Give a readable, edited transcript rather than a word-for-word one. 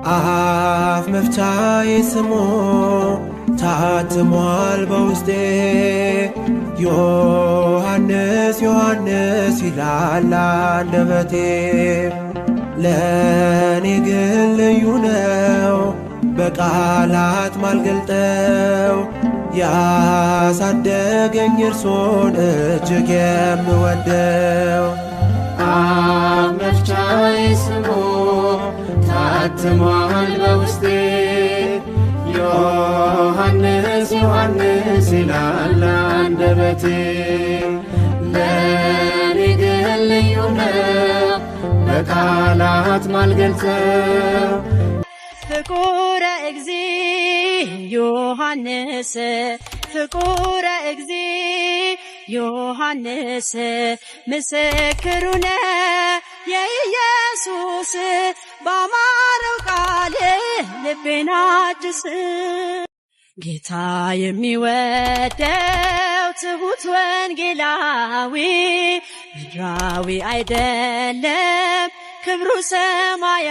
አፍ መፍቻዬ ስሙ ታትሟል በውስጤ፣ ዮሐንስ ዮሐንስ ይላል አንደበቴ። ለእኔ ግን ልዩ ነው በቃላት ማልገልጠው፣ ያሳደገኝ እርሶን እጅግ የምወደው። አፍ መፍቻዬ ስሙ ታትሟል በውስጤ፣ ዮሐንስ ዮሐንስ ይላል አንደበቴ። ለእኔ ግን ልዩ ነው በቃላት ማልገልጸው። ፍቁረ እግዚ ዮሐንስ፣ ፍቁረ እግዚ ዮሐንስ፣ ምስክሩነ የኢየሱስ፣ ባማረው ቃል ልቤን አድስ። ጌታ የሚወደው ትሁት ወንጌላዊ፣ ምድራዊ አይደለም ክብሩ ሰማያዊ።